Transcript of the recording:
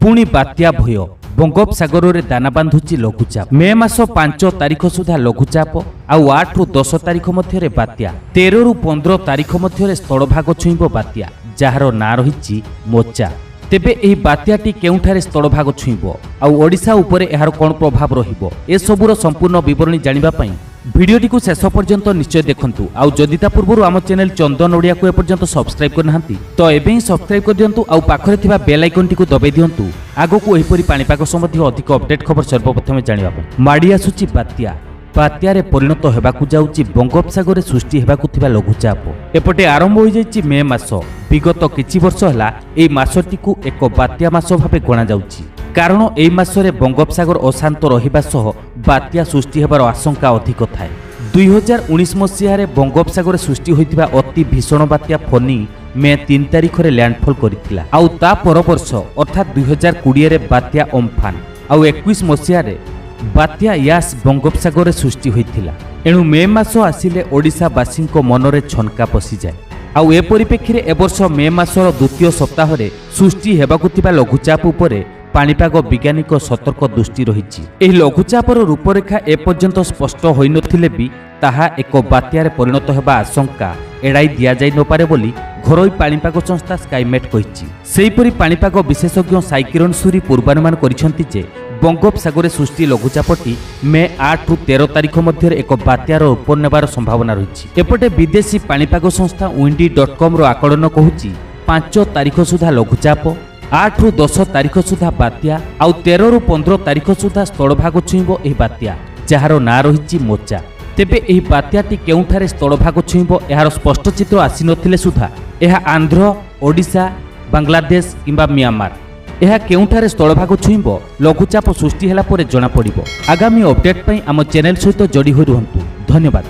ପୁଣି ବାତ୍ୟା ଭୟ। ବଙ୍ଗୋପସାଗରରେ ଦାନା ବାନ୍ଧୁଛି ଲଘୁଚାପ। ମେ ମାସ 5 ତାରିଖ ସୁଦ୍ଧା ଲଘୁଚାପ ଆଉ 8ରୁ 10 ତାରିଖ ମଧ୍ୟରେ ବାତ୍ୟା, 13ରୁ 15 ତାରିଖ ମଧ୍ୟରେ ସ୍ଥଳଭାଗ ଛୁଇଁବ ବାତ୍ୟା, ଯାହାର ନାଁ ରହିଛି ମୋଚା। ତେବେ ଏହି ବାତ୍ୟାଟି କେଉଁଠାରେ ସ୍ଥଳଭାଗ ଛୁଇଁବ ଆଉ ଓଡ଼ିଶା ଉପରେ ଏହାର କ'ଣ ପ୍ରଭାବ ରହିବ, ଏସବୁର ସମ୍ପୂର୍ଣ୍ଣ ବିବରଣୀ ଜାଣିବା ପାଇଁ ଭିଡ଼ିଓଟିକୁ ଶେଷ ପର୍ଯ୍ୟନ୍ତ ନିଶ୍ଚୟ ଦେଖନ୍ତୁ। ଆଉ ଯଦି ତା ପୂର୍ବରୁ ଆମ ଚ୍ୟାନେଲ ଚନ୍ଦନ ଓଡ଼ିଆକୁ ଏପର୍ଯ୍ୟନ୍ତ ସବସ୍କ୍ରାଇବ୍ କରିନାହାନ୍ତି, ତ ଏବେ ହିଁ ସବସ୍କ୍ରାଇବ୍ କରିଦିଅନ୍ତୁ ଆଉ ପାଖରେ ଥିବା ବେଲ୍ ଆଇକନ୍ଟିକୁ ଦବାଇ ଦିଅନ୍ତୁ, ଆଗକୁ ଏହିପରି ପାଣିପାଗ ସମ୍ବନ୍ଧୀୟ ଅଧିକ ଅପଡେଟ୍ ଖବର ସର୍ବପ୍ରଥମେ ଜାଣିବା ପାଇଁ। ମାଡ଼ି ଆସୁଛି ବାତ୍ୟା। ବାତ୍ୟାରେ ପରିଣତ ହେବାକୁ ଯାଉଛି ବଙ୍ଗୋପସାଗରରେ ସୃଷ୍ଟି ହେବାକୁ ଥିବା ଲଘୁଚାପ। ଏପଟେ ଆରମ୍ଭ ହୋଇଯାଇଛି ମେ ମାସ। ବିଗତ କିଛି ବର୍ଷ ହେଲା ଏହି ମାସଟିକୁ ଏକ ବାତ୍ୟା ମାସ ଭାବେ ଗଣାଯାଉଛି, କାରଣ ଏହି ମାସରେ ବଙ୍ଗୋପସାଗର ଅଶାନ୍ତ ରହିବା ସହ ବାତ୍ୟା ସୃଷ୍ଟି ହେବାର ଆଶଙ୍କା ଅଧିକ ଥାଏ। 2019 ମସିହାରେ ବଙ୍ଗୋପସାଗରରେ ସୃଷ୍ଟି ହୋଇଥିବା ଅତି ଭୀଷଣ ବାତ୍ୟା ଫନି ମେ 3 ତାରିଖରେ ଲ୍ୟାଣ୍ଡଫଲ୍ କରିଥିଲା। ଆଉ ତା ପରବର୍ଷ ଅର୍ଥାତ୍ 2020ରେ ବାତ୍ୟା ଅମ୍ଫାନ ଆଉ 21 ମସିହାରେ ବାତ୍ୟା ୟାସ୍ ବଙ୍ଗୋପସାଗରରେ ସୃଷ୍ଟି ହୋଇଥିଲା। ଏଣୁ ମେ ମାସ ଆସିଲେ ଓଡ଼ିଶାବାସୀଙ୍କ ମନରେ ଛନକା ପଶିଯାଏ। ଆଉ ଏ ପରିପ୍ରେକ୍ଷୀରେ ଏବର୍ଷ ମେ ମାସର ଦ୍ୱିତୀୟ ସପ୍ତାହରେ ସୃଷ୍ଟି ହେବାକୁ ଥିବା ଲଘୁଚାପ ଉପରେ ପାଣିପାଗ ବିଜ୍ଞାନୀଙ୍କ ସତର୍କ ଦୃଷ୍ଟି ରହିଛି। ଏହି ଲଘୁଚାପର ରୂପରେଖା ଏପର୍ଯ୍ୟନ୍ତ ସ୍ପଷ୍ଟ ହୋଇନଥିଲେ ବି ତାହା ଏକ ବାତ୍ୟାରେ ପରିଣତ ହେବା ଆଶଙ୍କା ଏଡ଼ାଇ ଦିଆଯାଇ ନପାରେ ବୋଲି ଘରୋଇ ପାଣିପାଗ ସଂସ୍ଥା ସ୍କାଇମେଟ୍ କହିଛି। ସେହିପରି ପାଣିପାଗ ବିଶେଷଜ୍ଞ ସାଇକିରଣ ସୁରୀ ପୂର୍ବାନୁମାନ କରିଛନ୍ତି ଯେ ବଙ୍ଗୋପସାଗରରେ ସୃଷ୍ଟି ଲଘୁଚାପଟି ମେ 8ରୁ 13 ତାରିଖ ମଧ୍ୟରେ ଏକ ବାତ୍ୟାର ରୂପ ନେବାର ସମ୍ଭାବନା ରହିଛି। ଏପଟେ ବିଦେଶୀ ପାଣିପାଗ ସଂସ୍ଥା ୱିଣ୍ଡି ଡଟ୍ କମ୍ର ଆକଳନ କହୁଛି, 5 ତାରିଖ ସୁଦ୍ଧା ଲଘୁଚାପ, 8ରୁ 10 ତାରିଖ ସୁଦ୍ଧା ବାତ୍ୟା ଆଉ 13ରୁ 15 ତାରିଖ ସୁଦ୍ଧା ସ୍ଥଳଭାଗ ଛୁଇଁବ ଏହି ବାତ୍ୟା, ଯାହାର ନାଁ ରହିଛି ମୋଚା। ତେବେ ଏହି ବାତ୍ୟାଟି କେଉଁଠାରେ ସ୍ଥଳଭାଗ ଛୁଇଁବ, ଏହାର ସ୍ପଷ୍ଟ ଚିତ୍ର ଆସିନଥିଲେ ସୁଦ୍ଧା ଏହା ଆନ୍ଧ୍ର, ଓଡ଼ିଶା, ବାଂଲାଦେଶ କିମ୍ବା ମିଆଁମାର, ଏହା କେଉଁଠାରେ ସ୍ଥଳଭାଗ ଛୁଇଁବ, ଲଘୁଚାପ ସୃଷ୍ଟି ହେଲା ପରେ ଜଣାପଡ଼ିବ। ଆଗାମୀ ଅପଡେଟ୍ ପାଇଁ ଆମ ଚ୍ୟାନେଲ ସହିତ ଯୋଡ଼ି ହୋଇ ରୁହନ୍ତୁ। ଧନ୍ୟବାଦ।